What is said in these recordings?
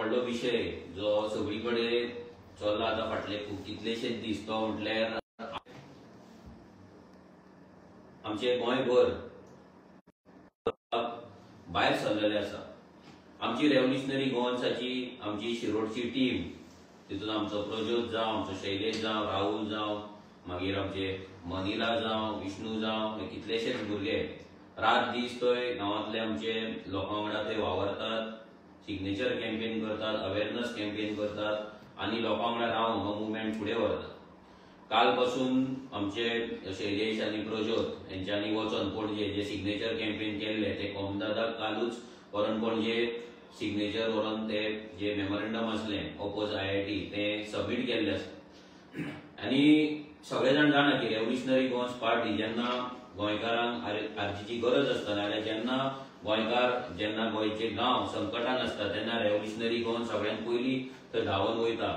व्हडलो विशय जो सगळी कडेन चल्ला आतां फाटले खूब कितलेशेच दीस, तो म्हटल्यार आमचे गोंयभर भायर सरलेले आसा. आमची रेव्होल्युशनरी गोवन्साची आमची शिरोडची टीम, तितून आमचो प्रज्योत जावं, आमचो शैलेश जावं, राहुल जावं, मागीर आमचे मनिला जावं, विष्णू जावं, हे कितलेशेच भुरगे रात दीस थंय गांवांतले आमचे लोकां वांगडा थंय वावरतात, सिग्नेचर कॅम्पेन करतात, अवेरनस कॅम्पेन करतात आनी लोकां वांगडा रावन हो मुवमेंट फुडें व्हरतात. काल पासून आमचे शैलेश आनी प्रज्योत हेंच्यांनी वचोन पणजे जे सिग्नेचर कॅम्पेन केल्ले ते कोमदादाक कालूच व्हरोन पणजे सिग्नेचर व्हरोन ते जे मेमोरेंडम आसलें ओपोज IIT ते सबमीट केल्ले आसा. आनी सगळे जाण जाणा की रेव्होल्युशनरी गोवन्स पार्टी जेन्ना गोंयकारांक आरजीची गरज आसता, नाजाल्यार जेन्ना गोंयकार जेन्ना गोंयचे गांव संकटान आसता तेन्ना रेव्होल्युशनरी गोवन सगळ्यांत पयलीं थंय धांवन वयता.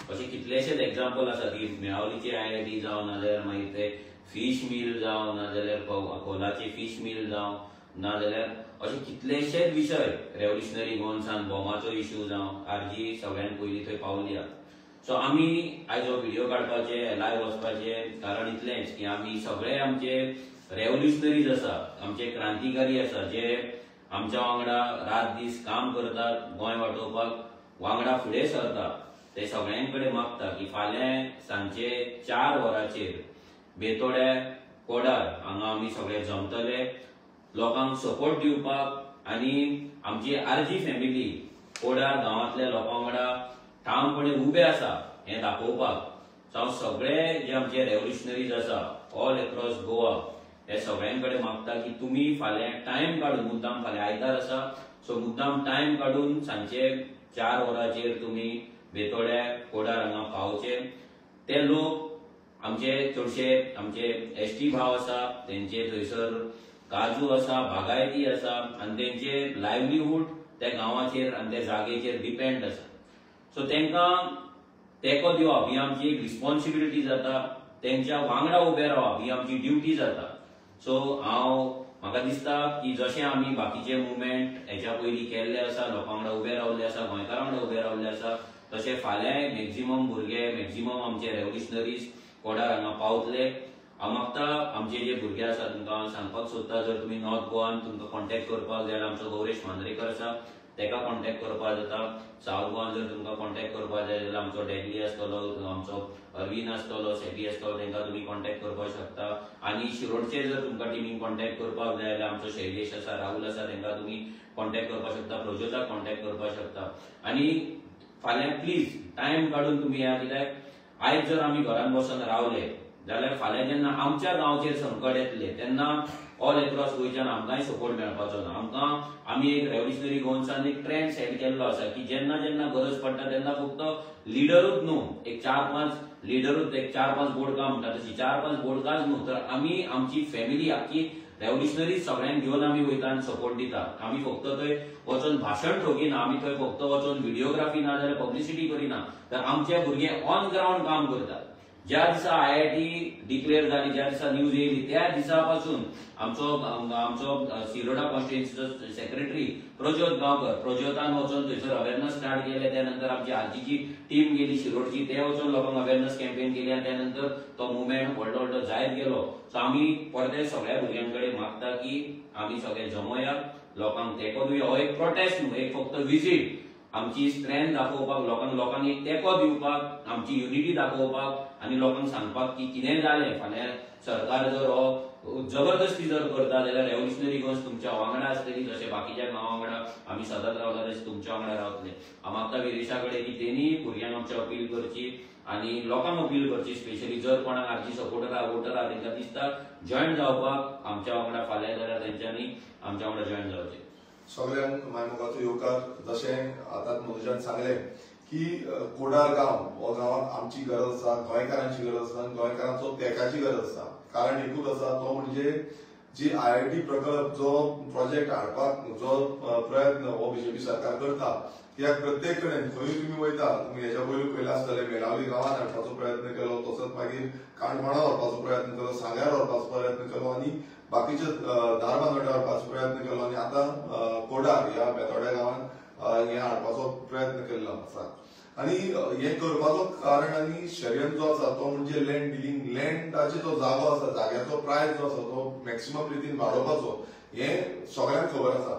अशे कितलेशेच एग्जाम्पल आसा की मेळावलीची IIT जावं, नाजाल्यार मागीर ते फीश मील जावं, नाजाल्यार खोलाची फीश मील जावं, नाजाल्यार अशे कितलेशेच विशय रेव्होल्युशनरी गोवन्सान बॉमाचो इश्यू जावं, आरजी सगळ्यांत पयलीं थंय पावली आसा. सो आमी आयज हो व्हिडियो काडपाचे, लायव्ह वचपाचे कारण इतलेंच की आमी सगळे आमचे रेव्होल्युशनरीज आसा, आमचे क्रांतिकारी आसा जे आमच्या वांगडा रात दीस काम करतात, गोंय वाटोवपाक वांगडा फुडें सरता, ते सगळ्यां कडेन मागता की फाल्यां सांजचे 4 वरांचेर बेतोड्या कोडार हांगा आमी सगळे जमतले लोकांक सपोर्ट दिवपाक आनी आमची आरजी फॅमिली कोडार गांवांतल्या लोकां वांगडा ठामपणे उबे आसा हें दाखोवपाक. सो हांव सगळे जे आमचे रेव्होल्युशनरीज आसा ऑल एक्रॉस गोवा हे सगळ्यां कडेन मागता की तुमी फाल्यां टायम काडून, मुद्दाम फाल्यां आयतार आसा, सो मुद्दाम टायम काडून सांजचे 4 वरांचेर तुमी बेतोड्या कोडार हांगा पावचे. ते लोक आमचे चडशे आमचे ST भाव आसा, तेंचे थंयसर काजू आसा, बागायती आसा आनी तेंचे लायवलीहूड त्या गांवाचेर आनी त्या जागेचेर डिपेंड आसा. सो तेंकां तेंको दिवप ही आमची एक रिस्पॉन्सिबिलिटी जाता, तेंच्या वांगडा उबे रावप ही आमची ड्युटी जाता. सो हांव म्हाका दिसता की जशें आमी बाकीचे मुवमेंट हेच्या पयलीं केल्ले आसा, लोकां वांगडा उबे रावल्ले आसा, गोंयकारां वांगडा उबे रावल्ले आसा, तशें फाल्यांय मॅक्झिमम भुरगे, मॅक्झिमम आमचे रेव्होल्युशनरीज कोडार हांगा पावतले. हांव मागता आमचे जे भुरगे आसा तुमकां हांव सांगपाक सोदता, जर तुमी नॉर्थ गोवान तुमकां कॉन्टेक्ट करपाक जाय जाल्यार आमचो गौरेश मांद्रेकर आसा तेका कॉन्टेक्ट करपाक जाता. सावथ गोवान जर तुमकां कॉन्टेक्ट करपाक जाय जाल्यार आमचो डॅडली आसतलो, आमचो अरविंद आसतलो, सेटी आसतलो, तेंकां तुमी कॉन्टेक्ट करपाक शकता. आनी शिरोडचे जर तुमकां टिमीक कॉन्टेक्ट करपाक जाय जाल्यार आमचो शैलेश आसा, राहुल आसा, तेंकां तुमी कॉन्टेक्ट करपाक शकता, प्रज्योताक कॉन्टेक्ट करपाक शकता. आनी फाल्यां प्लीज टायम काडून तुमी या, कित्याक आयज जर आमी घरान बसून रावले जाल्यार फाल्यां जेन्ना आमच्या गांवचेर संकट येतले तेन्ना ऑल एक्रॉस गोंयच्यान आमकांय सपोर्ट मेळपाचो ना. आमकां आमी एक रेव्होल्युशनरी गोवन्सान एक ट्रेंड सेट केल्लो आसा की जेन्ना जेन्ना गरज पडटा तेन्ना फक्त लिडरूच न्हू, एक 4-5 लिडरूच, एक 4-5 बोडकां म्हणटा तशी 4-5 बोडकांच न्हू, तर आमी आमची फॅमिली आख्खी रेव्होल्युशनरी सगळ्यांक घेवन आमी वयता आनी सपोर्ट दिता. आमी फक्त थंय वचोन भाशण ठोकिना, आमी थंय फक्त वचोन व्हिडियोग्राफी ना जाल्यार पब्लिसिटी करिना, तर आमचे भुरगे ऑन ग्रावंड काम करतात. ज्या दिसा IIT declare जाली, ज्या दिसा न्यूज येयली त्या दिसा पासून आमचो आमचो शिरोडा कॉन्स्टिट्युएन्सीचो सेक्रेटरी प्रज्योत गांवकर, प्रज्योतान वचोन थंयसर अवेरनस स्टार्ट केले. त्यानंतर आमची आरजीची टीम गेली शिरोडची, ते वचोन लोकांक अवेरनस कॅम्पेन केली आनी त्यानंतर तो मुवमेंट व्हडलो व्हडलो जायत गेलो. सो आमी परते सगळ्या भुरग्यां कडेन मागता की आमी सगळे जमोया, लोकांक तेंको दिवया. हो एक प्रोटेस्ट न्हू, एक फक्त विजीट, आमची स्ट्रेंथ दाखोवपाक, लोकांक लोकांक एक तेंको दिवपाक, आमची युनिटी दाखोवपाक आनी लोकांक सांगपाक की कितें जालें फाल्यां सरकार जर हो जबरदस्ती जर करता जाल्यार रेव्होल्युशनरी गोवन्स तुमच्या वांगडा आसतली, जशें बाकीच्या गांवा वांगडा आमी सदांच रावता तशें तुमच्या वांगडा रावतले. हांव मागता विरेशा कडेन की तेणी भुरग्यांक आमचे अपील करची आनी लोकांक अपील करची, स्पेशली जर कोणाक आरजी सपोर्टर आहा, वोटर आहा, तेंकां दिसता जॉयन जावपाक आमच्या वांगडा फाल्यां जाल्यार तेंच्यांनी आमच्या वांगडा जॉयन जावचें. सगळ्यांक मायमोगाचो येवकार. जशें आतां मनोजान सांगलें की कोडार गांव हो गांवाक आमची गरज आसा, गोंयकारांची गरज आसा आनी गोंयकारांचो तेंकाची गरज आसा. कारण एकूच आसा, तो म्हणजे जी IIT प्रकल्प जो प्रोजेक्ट हाडपाक जो प्रयत्न हो बीजेपी सरकार करता, कित्याक प्रत्येक कडेन खंय तुमी वयता, तुमी हेज्या पयलीं पयलें आसतलें बेळगांवी गांवांत हाडपाचो प्रयत्न केलो, तसोच मागीर काणकोणा व्हरपाचो प्रयत्न केलो, सांग्यार व्हरपाचो प्रयत्न केलो आनी बाकीचे धारबांदोड्या व्हरपाचो प्रयत्न केलो आनी आतां कोडार ह्या बेतोड्या गांवांत हें हाडपाचो प्रयत्न केल्लो आसा. आनी हें करपाचो कारण आनी षडयंत्र जो आसा तो म्हणजे लँड डिलींग, लँडाचे जो जागो आसा, जाग्याचो प्रायस जो आसा तो मॅक्सिमम रितीन वाडोवपाचो हें सगळ्यांक खबर आसा.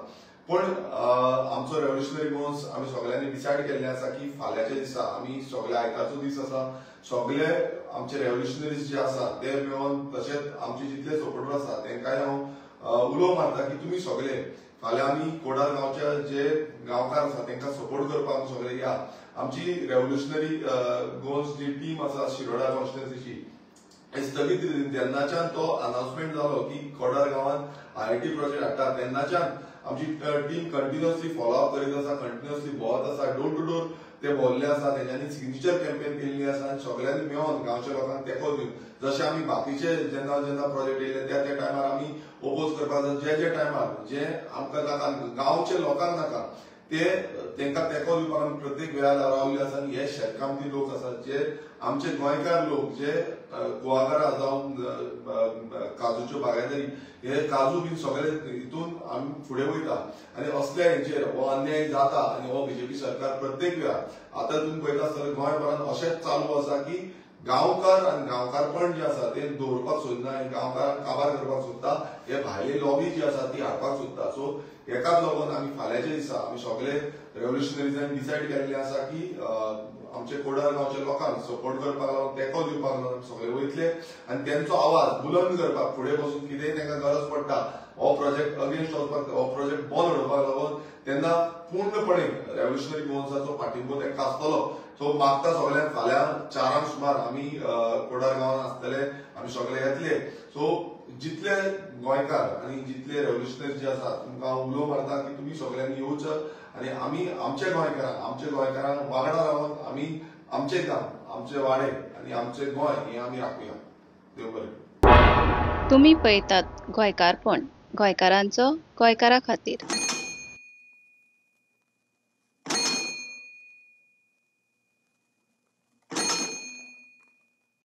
पण आमचो रेव्होल्युशनरी गोवन्स आमी सगळ्यांनी डिसायड केल्लें आसा की फाल्यांच्या दिसा आमी सगळे आयतारचो दीस आसा, सगळे आमचे रेव्होल्युशनरीज जे आसा ते मेळोन तशेंच आमचे जितले सपोर्टर आसा तेंकांय हांव उलो मारता की तुमी सगळे फाल्यां आमी कोडार गांवच्या जे गांवकार आसा तेंकां सपोर्ट करपाक आमी सगळे या. आमची रेव्होल्युशनरी गोवन्स जी टीम आसा शिरोडा कॉन्स्टिट्युएन्सीची स्थगीत रितीन तेन्नाच्यान तो अनाउन्समेंट जालो की कोडार गांवांत IIT project हाडटा तेन्नाच्यान आमची टीम कंटिन्युअसली फॉलोअप करीत आसा, कंटिन्युअसली भोंवत आसा, डोर टू डोर ते भोंवल्ले आसा, तेंच्यांनी सिग्नेचर कॅम्पेन केल्ली आसा आनी सगळ्यांनी मेळोन गांवच्या लोकांक तेंको दिवन जशें आमी बाकीचे जेन्ना जेन्ना प्रोजेक्ट येयले त्या त्या टायमार आमी ओपोज करपाक जाय, जे जे टायमार जे आमकां नाका, गांवच्या लोकांक नाका ते तेंकां तेंको दिवपाक आमी प्रत्येक वेळार रावल्ले आसा. आनी हे शेतकामती लोक आसात जे आमचे गोंयकार लोक जे कुळागरां जावं काजूच्यो बागायतरी हे काजू बीन सगळे हितून आमी फुडें वयता आनी असल्या हेंचेर हो अन्याय जाता आनी हो बीजेपी सरकार प्रत्येक वेळार आतां तुमी पळयता आसतले गोंयभरान अशेंच चालू आसा की गांवकार आनी गांवकारपण जें आसा तें दवरपाक सोदना आनी गांवकारांक काबार करपाक सोदता, हे भायली लॉबी जी आसा ती हाडपाक सोदता. सो हेकाच लागून आमी फाल्यांच्या दिसा आमी सगळे रेव्होल्युशनरीजान डिसायड केल्लें आसा की आमचे कोडार गांवच्या लोकांक सपोर्ट करपाक लागून, तेंको दिवपाक लागून आमी सगळे वयतले आनी तेंचो आवाज बुलंद करपाक फुडें बसून कितेंय तेंकां गरज पडटा हो प्रोजेक्ट अगेन्स्ट वचपाक, हो प्रोजेक्ट बंद उडोवपाक लागून तेन्ना पूर्णपणे रेव्होल्युशनरी गोवन्साचो पाठिंबो तेंकां आसतलो. सो मागता सगळ्यांक फाल्यां 4 सुमार आमी कोडार गांवांत आसतले, आमी सगळे येतले. सो जितले गोंयकार आनी जितले रेव्होल्युशनरी जे आसा तुमकां हांव उलो मारता की तुमी सगळ्यांनी येवचो आनी आमी आमच्या गोंयकारांक वांगडा रावन आमी आमचे गांव, आमचे वाडे आनी आमचे गोंय हें आमी राखुया. देव बरें. तुमी पळयतात गोंयकारपण, गोंयकारांचो गोंयकारा खातीर.